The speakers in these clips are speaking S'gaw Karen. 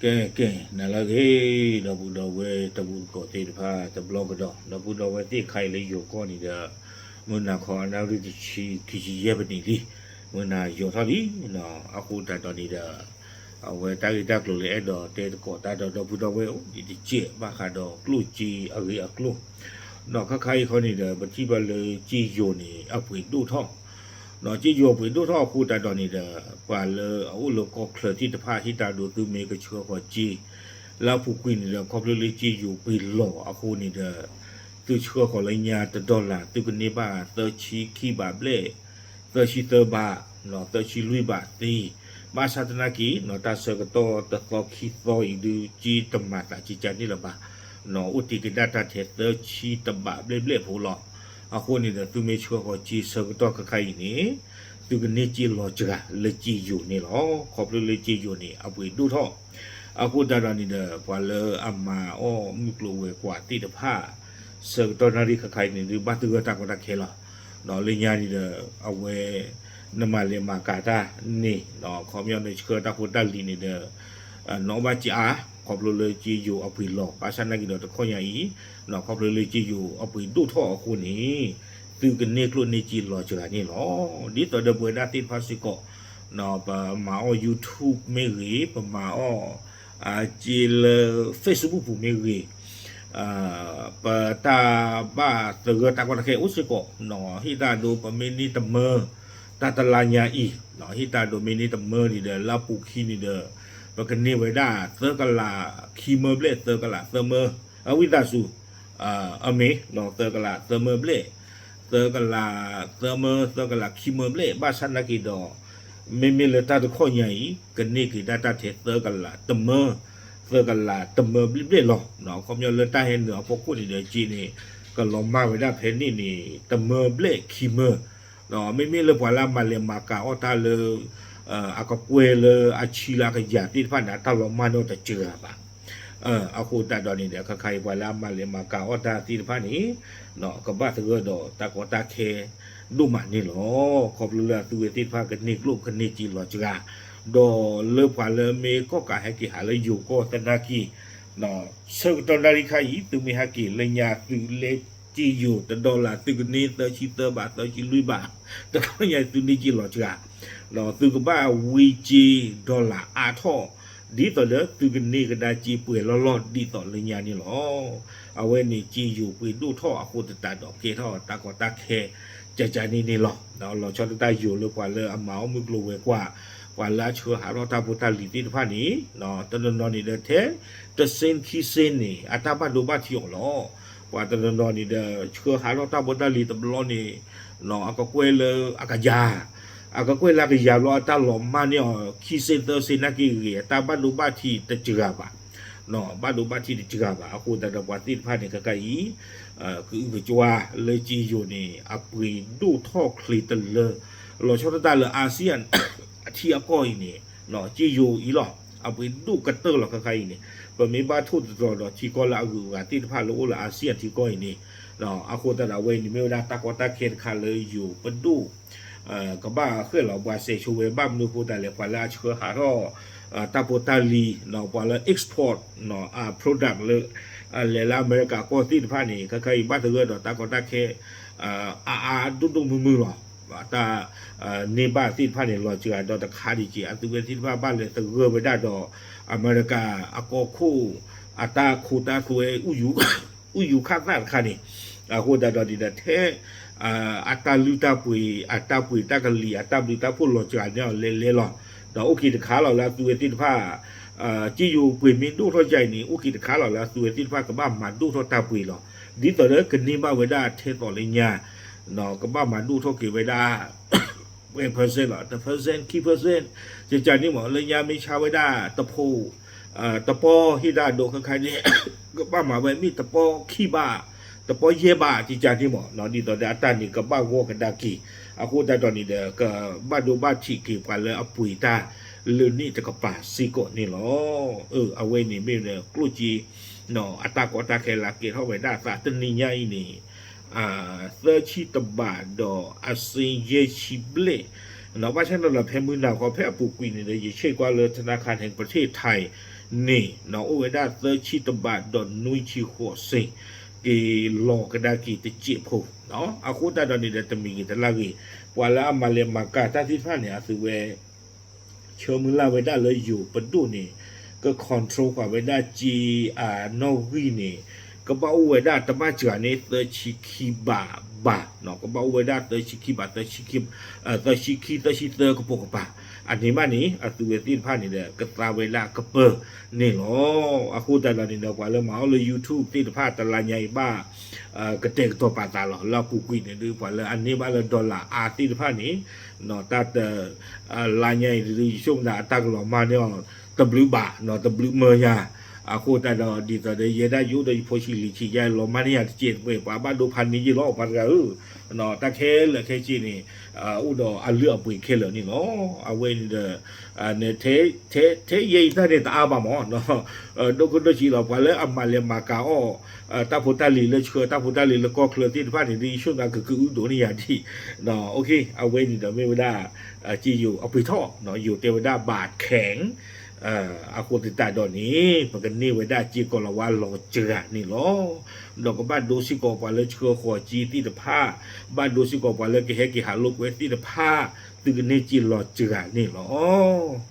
ကဲ ကဲ နၤလၢအဂ့ၤ ဒီပုၢ်ဒီဝဲၢ်တံၤသကိးသ့ၣ်တဖၣ်တဘျီကဒီး ဒီပုၢ်ဒီဝဲၢ်သ့ၣ်တခါအံၤလၢယိၤကီၢ်န့ၣ်ဒီး မုၢ်နၤခီအနၣ်ရံၣ်တဆံ ခံဆံယဲၢ်မံးနံးလံ မုၢ်နၤယိၤထီၣ်လံ အဃိသတးဒီးန့ၣ်ဒီး အဝဲတၢ်ဂ့ၢ်တၢ်ကျိၤလၢအဲၣ်ဒိးတဲသကိးတၢ်ဒီးဒီပုၢ်ဒီဝဲၢ်အိၣ်ဒံးတကဲး ဘၣ်ဃးဒီးကျိၣ်စ့အဂ့ၢ်အကျိၤ ဒီးခါခါအံၤခီန့ၣ်ဒီး ပထံၣ်ဘၣ်လၢစ့ယိၤန့ၣ် အပှ့ၤဒိၣ်ထီၣ် ဒီးစ့ယိၤပှ့ၤဒိၣ်ထီၣ်အဃိသတးဒီးန့ၣ်ဒီး ပှၤလၢအအိၣ်လၢကီၢ်ချၢသ့ၣ်တဖၣ် ဟ့ၣ်တၢ်ဒိးသုမ့ၢ်ကဆှၢဃီၤစ့ လၢအပူၤကွံာ်န့ၣ်ဒီး ခီဖျိလၢစ့ယိၤပှ့ၤလီၤအဃိန့ၣ်ဒီး သုဆှၢဃီၤလၢညါတဒီလၣ် သုကန့ၢ်ဘၣ်သၢဆံခံဘးဘျဲၣ် သၢဆံသၢဘး သၢဆံလွံၢ်ဘးသ့ ဘၣ်ဆၣ်သနာ်က့ တၢ်ဆၢကတီၢ်တသီခံသီအံၤဒုး စ့တမၤသးကကန့ၣ်လၢၤဘၣ် အိၣ်တ့ၢ်က့ၤဒၣ်တၢ်ထဲသၢဆံတဘးဘျဲၣ်ဘျဲၣ်ဖိလီၤ. အဃိန့ၣ်ဒီး သုမ့ၢ်ဆှၢဃီၤစ့ဆၢကတီၢ်ခါခါအံၤန့ၣ် သုကန့ၢ်စ့လီၤစှၤလၢစ့ယိၤန့ၣ်လီၤ. ခီဖျိလၢစ့ယိၤန့ၣ် အပှ့ၤဒိၣ်ထီၣ် အဃိသတးဒီးန့ၣ်ဒီး ပှၤလၢအမၤအီၣ်မုၢ်ကျိၤဝဲၤကွာ်သ့ၣ်တဖၣ် ဆၢကတီၢ်နၣ်ရံၣ်ခါခါအံၤန့ၣ်ဒုး ဘၣ်သဂၢၢ်တၢ်ကီတၢ်ခဲလီၤ. ဒီးလၢညါန့ၣ်ဒီး အဝဲ နမၤလဲၤမၤကၤတၢ်န့ၣ် ခီပညီန့ၣ် ဆှၢတၢ်ဖိတၢ်လံၤန့ၣ်ဒီး နီၣ်ဘၣ်စ့အါ ခီဖျိလၢစ့ယိၤအပှ့ၤလီၤ ဘၣ်ဆၣ်သနာ်က့ဒီးတခီညါအံၤ ခီဖျိလၢစ့ယိၤအပှ့ၤဒိၣ်ထီၣ်အဃိန့ၣ် သုကန့ၢ်ကျိၣ်န့ၢ်စ့လီၤစှၤန့ၣ်လီၤ. ဒ်သိးဒီးပဝဲဒၣ်သ့ၣ်တဖၣ်စ့ၢ်ကီး ပမၤအီၣ် YouTube မ့ၢ်ဂ့ၤ ပမၤအီၣ် စ့လၢ Facebook ပူၤမ့ၢ်ဂ့ၤ ပတၢ်ဘၣ်သဂၢၢ်တၢ်ကီတၢ်ခဲအိၣ်စ့ၢ်ကီး ဟ့ၣ်တၢ်ဒိပမ့ၢ်န့ၢ်တမၢ တၢ်တလါညါအံၤ ဟ့ၣ်တၢ်ဒိမ့ၢ်န့ၢ်တမၢန့ၣ်ဒီး လၢအပူၤခံန့ၣ်ဒီး ပကန့ၢ်ဝဲဒၣ်သၢကလးခံမၢဘျဲၣ် သၢကလးသၢမၢ အဝံသးစူၤ အမ့ၢ် သၢကလးသၢမၢဘျဲၣ် သၢကလးသၢမၢ သၢကလးခံမၢဘျဲၣ် ဘၣ်ဆၣ်သနာ်က့ဒီး မ့မ့ၢ်လၢတၢ်တခီညါအံၤ ကန့ၢ်က့ၤဒၣ်တၢ်ထဲသၢကလးတမၢ သၢကလးတမၢဘျဲၣ်ဘျဲၣ်လီၤ. ခီပညီလၢတၢ်ဟဲနုာ်အဖီခိၣ်န့ၣ်ဒီး စ့န့ၣ် ကလီၤမၢ်ဝဲဒၣ်ဖဲန့ၣ်န့ၣ် တမၢဘျဲၣ်ခံမၢ မ့မ့ၢ်လၢပှၤလၢအမၤလဲၤမၤကၤအီၣ်တၢ်လၢ အကကွဲၢ်လၢအဆံလၢအကယၤသ့ၣ်တဖၣ်န့ၣ် အတၢ်လီၤမၢ်န့ၣ်တစှၤဘၣ်. အဃိသတးဒီးန့ၣ်ဒီး ခါခါအံၤ ပှၤလၢအမၤလဲၤမၤကၤအီၣ်တၢ်သ့ၣ်တဖၣ်န့ၣ် ကဘၣ်သဂၢၢ်ဒီးတၢ်ကီတၢ်ခဲဒိၣ်မးန့ၣ်လီၤ. ခီဖျိလၢအသုဝဲသ့ၣ်တဖၣ်ကန့ၢ်ကျိၣ်ကန့ၢ်စ့လီၤစှၤ ဒီးလၢပှၤလၢမ့ၢ်ကီၣ်ကးဟဲက့ၤဟးလၢယိၤကီၢ်သနာ်က့ ဆၢကတီၢ်နၣ်ရံၣ်ခါအံၤ သုမ့ၢ်ဟဲက့ၤလၢညါသုလဲစ့ယိၤတဒီလၣ် သုကန့ၢ်သၢဆံသၢဘး သၢဆံလွံၢ်ဘး တခီညါအံၤ သုန့ၢ်စ့လီၤစှၤ သုကဘၣ်ဝံစ့ဒီလၣ်အါထီၣ် ဒ်သိးဒီးသုကန့ၢ်ကဒါစ့ပှဲၤလီၢ်လီၢ်ဒ်သိးလၢညါန့ၣ်လီၤ. အဝဲန့ၣ်စ့ယိၤပှ့ၤဒိၣ်ထီၣ်အဃိသတးဒီး ကဲထီၣ်တၢ်ကီတၢ်ခဲ ကကန့ၣ်န့ၣ်လီၤ. လီၤဆီဒၣ်တၢ်ယိၤလၢပှၤလၢအမၤအီၣ်မုၢ်ကျိၤဝဲၤကွာ် ပှၤလၢအဆှၢဟးထီၣ်တၢ်ဖိတၢ်လံၤသ့ၣ်တဖၣ်န့ၣ် တနီၤနီၤန့ၣ်ဒီးထဲ တစ့ခံစ့န့ၣ် အတၢ်ဘၣ်ဒိဘၣ်ထံးအီၤလီၤ. ပှၤတနီၤနီၤန့ၣ်ဒီး ဆှၢဟးထီၣ်တၢ်ဖိတၢ်လံၤတဘျီန့ၣ် အကကွဲၢ်လၢအကယၤ အကကွဲၢ်လၢအကယၤဘျီ အတၢ်လီၤမၢ်န့ၢ်အီၤ ခံစ့သၢစ့နာ်က့ဂ့ၤ အတၢ်ဘၣ်ဒိဘၣ်ထံးတစှၤဘၣ် ဘၣ်ဒိဘၣ်ထံးတစှၤဘၣ် အဃိသတးဒီးပှၤသ့ၣ်တဖၣ်န့ၣ် ခါခါအံၤ ကအုကကွၢ်လၢစ့ယိၤန့ၣ် အပှ့ၤဒိၣ်ထီၣ်ချ့တလၢ လီၤဆီဒၣ်တၢ်လၢ ASEAN အထံအကီၢ်အံၤန့ၣ် စ့ယိၤအံၤလီၤ အပှ့ၤဒိၣ်ကတၢၢ်လီၤ ခါခါအံၤန့ၣ် ပမ့ၢ်ဘၣ်ထိၣ်သတြီၤဒီးထံကီၢ်လၢအဂုၤအဂၤသ့ၣ်တဖၣ်လၢအိၣ်လၢ ASEAN ထံကီၢ်အံၤန့ၣ် အဃိသတးဒီးအဝဲအံၤန့ၣ် မ့ၢ်ဝဲဒၣ်တၢ်ကီတၢ်ခဲတခါလၢယိၤပဒိၣ် ကဘၣ်ဃဲၣ်လီၤဘှါစဲးဆိဝဲ ဘၣ်မနုၤအဃိသတးလဲၣ် ပှၤလၢအဆှၢဟးထီၣ် တၢ်ဖိတၢ်လံၤ ပှၤလၢ export product လၢ လဲၤလၢအမဲရကၤကီၢ်သ့ၣ်တဖၣ်န့ၣ် ခါခါအံၤဘၣ်သဂၢၢ်ဒီးတၢ်ကီတၢ်ခဲ အါအါဒိၣ်ဒိၣ်မုၢ်မုၢ်လီၤ. တၢ်န့ၢ်ဘၣ်သ့ၣ်တဖၣ်န့ၣ် လီၤစှၤဒီးတခါဒံးက့ၤ အသုဝဲသ့ၣ်တဖၣ်ဘၣ်လဲၤသဂၢၢ်ဝဲဒၣ်ဒီး အမဲရကၤအကီၢ်ခိၣ် အတၢ်ခိတၢ်သွဲ အူယူၤခးသၣ်တခါန့ၣ် အဃိသတးဒီးန့ၣ်ဒီးထဲ အတၢ်လုၢ်တၢ်ပှ့ၤ အတၢ်ပှ့ၤတၢ်ကလံၤ အတၢ်ဘျုးတၢ်ဖှိၣ်လီၤစှၤန့ၢ်အီၤလဲၤလဲၤလီၤ. ဒီးအိၣ်က့ၤတခါလီၤလၢအသုဝဲသ့ၣ်တဖၣ် စ့ယိၤပှ့ၤမ့ၢ်ဒိၣ်ထီၣ်ယါအံၤန့ၣ် အိၣ်က့ၤတခါလီၤလၢအသုဝဲသ့ၣ်တဖၣ်ကဘၣ်မၤဒိၣ်ထီၣ်တၢ်ပှ့ၤလီၤ. ဒ်သိးလၢကန့ၢ်ဘၣ်ဝဲဒၣ်ထဲသိးလၢညါ ကဘၣ်မၤဒိၣ်ထီၣ်က့ၤဝဲဒၣ် ပှဲၤ percent လီၤ တ percent ခံ percent ကကန့ၣ်မး လၢညါမ့ၢ်ဆါဝဲဒၣ်တဖိ တပီၢ်ဟ့ၣ်တၢ်ဒိခါခါန့ၣ် ကဘၣ်မၤဝဲမ့ၢ်တပီၢ်ခံဘး တပီၢ်ယဲၢ်ဘး ကကန့ၣ်မး ဒ်သိးဒီးအတၢ်န့ၣ်ကဘၣ်ဂီၢ်ကဒါက့ၤ အဃိသတးဒီးန့ၣ်ဒီး ကဘၣ်ဒိဘၣ်ထံးက့ၤပှၤလၢအပှ့ၤတၢ်လၢန့ၣ်တကပၤစ့ၢ်ကီးန့ၣ်လီၤ. အဝဲန့ၣ်မ့ၢ်ဒီးကျိၣ်စ့ အတၢ်ကီတၢ်ခဲလၢအကဲထီၣ်ဝဲဒၣ်အသးတနံၤညါအံၤန့ၣ် သၢဆံတဘးဒီးအစ့ယဲၢ်ဆံဘျဲၣ် ဘၣ်ဆၣ်န့ၣ်လီၤ ဖဲမုၢ်နၤခီဖဲအပူၤကွံာ်န့ၣ်ဒီး ယဆ့ၣ်ကွၢ်လၢ ธนาคารแห่งประเทศไทย န့ၣ် အိၣ်ဝဲဒၣ်သၢဆံတဘးဒီးနွံဆံဃိးစ့ၢ် က့ၤလီၤကဒါက့ၤတစဲးဖိ အဃိသတးဒီးန့ၣ်ဒီး တမံၤဂ့ၤတလၢ်ဂ့ၤ ပှၤလၢအမၤလဲၤမၤကၤတၢ်သ့ၣ်တဖၣ်န့ၣ် အသုဝဲ ဆၢမုၢ်လၢ်ဝဲဒၣ်လၢယိၤပဒိၣ်န့ၣ် က control ဃာ်ဝဲဒၣ်စ့အနီၣ်ဂံၢ်န့ၣ် ကဘၣ်အိၣ်ဝဲဒၣ်တဘၣ်စှၤန့ၣ် သၢဆံခံဘးဘၣ်, ကဘၣ်အိၣ်ဝဲဒၣ်သၢဆံခံဘး, သၢဆံခံ, သၢဆံခံ သၢဆံသၢကပိာ်ကပၤ, အန့ၣ်ဘၣ်န့ၣ် အသုဝဲသ့ၣ်တဖၣ်န့ၣ်ဒီး ကသါဝဲဒၣ်ကပၢၢ်န့ၣ်လီၤ. အဃိသတးဒီးန့ၣ်ဒီး ပှၤလၢမၤအီၣ်လၢ YouTube သ့ၣ်တဖၣ် တလါညါအံၤဘၣ် ကတဲာ်ကတီၤပာ်သးလီၤ. လၢအပူၤကွံာ်န့ၣ်ဒုး ပှၤလၢအန့ၢ်ဘၣ်လၢ dollar အါသ့ၣ်တဖၣ်န့ၣ် တၢ်တ လါညါအံၤဒုး ယဆိကမိၣ်သးအတၢ်ကလီၤမၢ်န့ၢ်အီၤ တဘျုးဘး တဘျုးမၢယၤ, အဃိသတးဒီး ဒ်သိးဒီး ယဲဒၣ်ယအိၣ်ဒီးယဖိဆံးလံၤဆံးယါ လီၤမၢ်န့ၢ်ယၤတစဲးတပှဲၤ ပှၤဘၣ်ဒိဖးန့ၢ်ယ့ၢ်လီၤ ပှၤတဂၤဧၢ, တၢ်ခဲလၢာ်ခဲဆ့န့ၣ် အိၣ်ဒီးအလုၢ်အပှ့ၤခဲလၢာ်န့ၣ်လီၤ. အဝဲန့ၣ်ဒီး ထဲယဲအံၤတၢ်န့ၣ်တအါဘၣ်မး ဒိၣ်ခိၣ်ဒိၣ်ဆံးလီၤ. ပှၤလၢအမၤလဲၤမၤကၤအီၣ် တၢ်ဖိတၢ်လံၤလၢဆှၢ တၢ်ဖိတၢ်လံၤလၢကီၢ်ချၢသ့ၣ်တဖၣ်န့ၣ် ဒ်ယဆိကမိၣ်သး ကကအုဒိၣ်န့ၢ်ယၤဒံး, အဝဲန့ၣ်ဒီးမ့ၢ်ဝဲဒၣ် စ့ယိၤအပှ့ၤထီၣ် ယိၤတဲဝဲဒၣ် ဘးခဲင် အဃိသတးဒီးန့ၣ် ပကန့ၢ်ဝဲဒၣ်စ့ကိးလၤဝါလီၤစှၤန့ၣ်လီၤ. ဒီးကဘၣ်ဒိစ့ၢ်ကီးပှၤလၢဆှၢဃီၤစ့သ့ၣ်တဖၣ်, ဘၣ်ဒိစ့ၢ်ကီးပှၤလၢကဟဲက့ၤဟးလိာ်ကွဲသ့ၣ်တဖၣ်, သုကန့ၢ်စ့လီၤစှၤန့ၣ်လီၤ.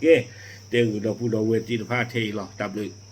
ကဲ, တဲဂုာ်ဒီပုၢ်ဒီဝဲၢ်သ့ၣ်တဖၣ်ထဲအံၤလီၤ. တၢ်ဘျုး